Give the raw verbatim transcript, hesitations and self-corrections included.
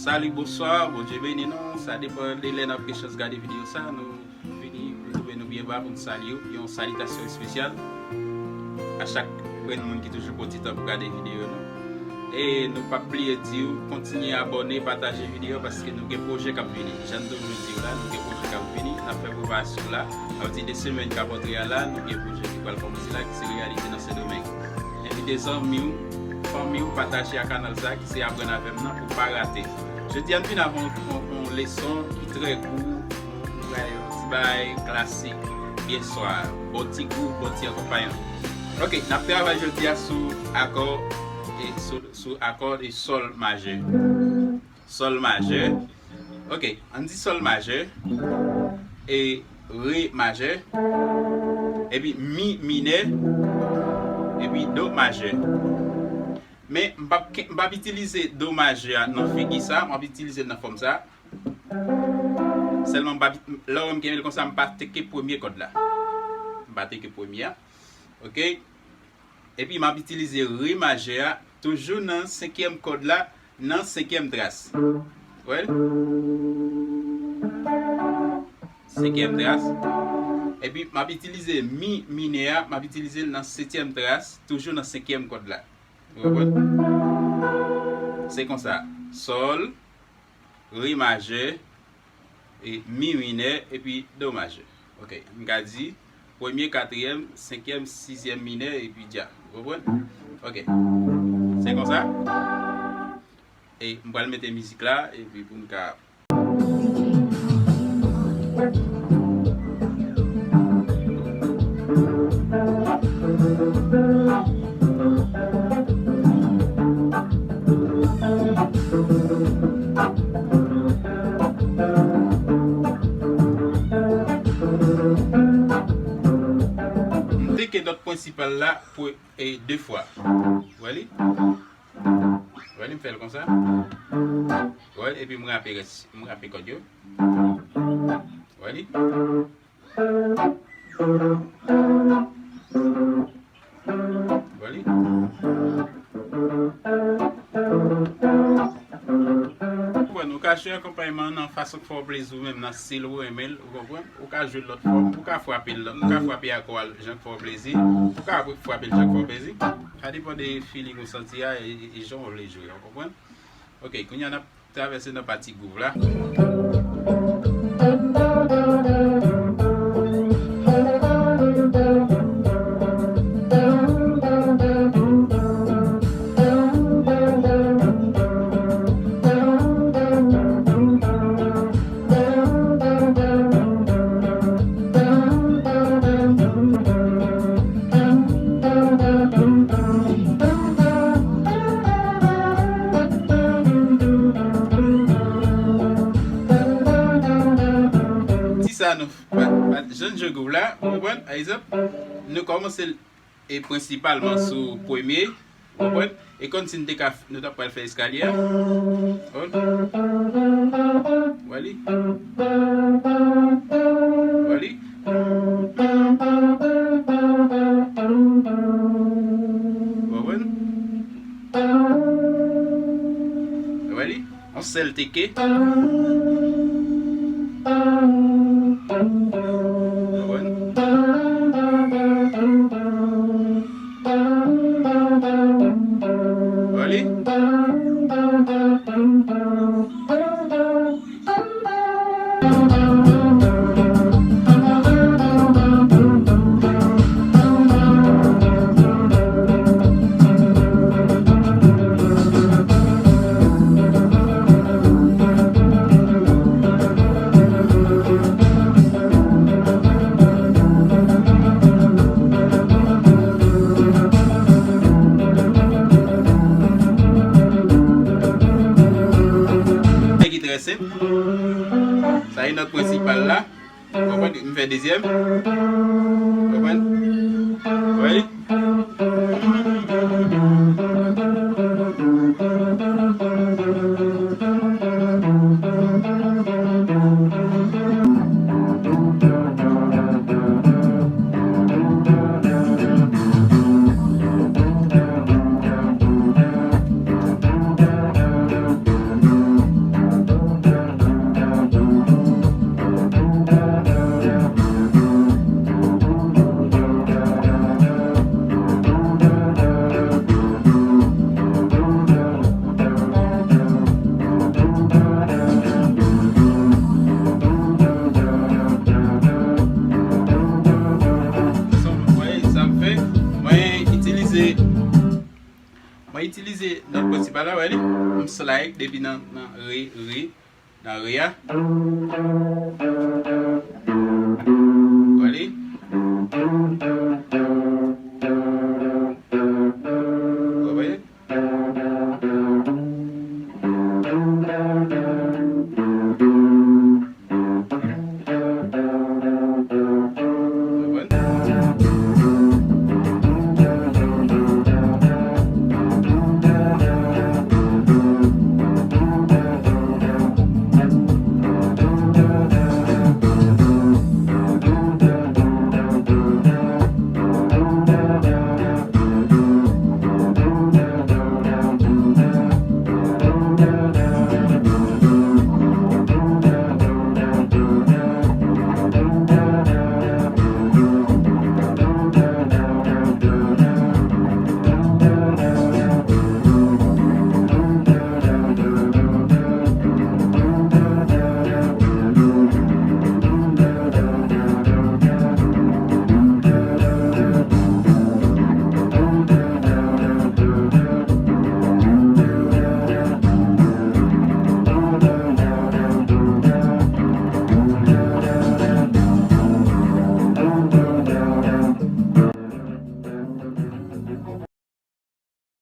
Salut, bonsoir, Bondye beni nou. Sa depann de lè n ap gen chans gade videyo sa. Nou vini, nou twouve nou byen ba pou n salye w. Yon salitasyon espesyal a chak grenn moun ki toujou pran ti tan pou gade videyo nou. E nou p ap bliye di w, kontinye abòne, pataje videyo, paske nou gen pwojè k ap vini. Jan n toujou di w la, nou gen pwojè k ap vini. N ap fè preparasyon la. Sa vle di de semèn k ap antre a la, nou gen pwojè ki pral kòmanse la, ki se reyalite nan Sendomeng. Envite zanmi w, fanmi w, pataje a kanal sa, ki se Aprann avè m nan, pou w pa rate. Jodi a, n vin avè yon, yon, yon leson ki trè gou, yon ti bagay klasik, byen swa, bon ti gou, bon ti akonpayan. Ok, n ap travay jodi a sou akò, e sou, sou akò de sòl majè. Sòl majè. Ok, ann di sòl majè, e re majè, epi mi minè, epi do majè. Men m p ap, m p ap itilize do majè a nan figi sa, m ap itilize l nan fòm sa. Sèlman m p ap, lè w wè m kenbe l konsa, m pa teke premye kòd la. M pa teke premye a. Ok? Epi m ap itilize re majè a, toujou nan senkyèm kòd la, nan senkyèm tras. Wè l? Senkyèm tras. Epi m ap itilize mi minè a, m ap itilize l nan setyèm tras, toujou nan senkyèm kòd la. Ou konprann? Se konsa. Sòl, re majè, e mi minè, epi do majè. Ok, m ka di premye, katriyèm, senkyèm, sizyèm minè, epi dja. Ou konprann? Ok. Se konsa. E m pral mete mizik la, epi pou n ka M teke nòt prensipal la pou, e, de fwa. Wè li? Wè li, m fè l konsa. Wè li, epi m rape rès, m rape kòd yo. Wè li? Wè li? Bon, nou ka jwe akonpayman nan fason k fè w plezi ou menm, nan stil ou renmen l, ou konprann? Ou ka jwe l lòt fòm, ou ka frape l, ou ka frape akò a jan k fè w plezi, ou ka frape l jan k fè w plezi. Sa depann de feeling ou santi a, e, e, e jan w vle jwe, ou konprann? Ok, kounye a n ap travèse nan pati gwouv la. Ti sa nou, pa, pa, jan n jwe gwouv la, ou konprann? Pa egzanp, nou kòmanse l e prensipalman sou premye, ou konprann? E kòmsi n te ka, nou t ap pral fè eskalye a. Ou konprann? Wè li? Wè li? Ou konprann? Wè li? Yon sèl teke. Wè li? Nèg ki trè senp. Sa e nòt prensipal la. Konprann? M fè dezyèm. Konprann? Wi. Ala wè li, m slide depi nan, nan re, re, nan re a.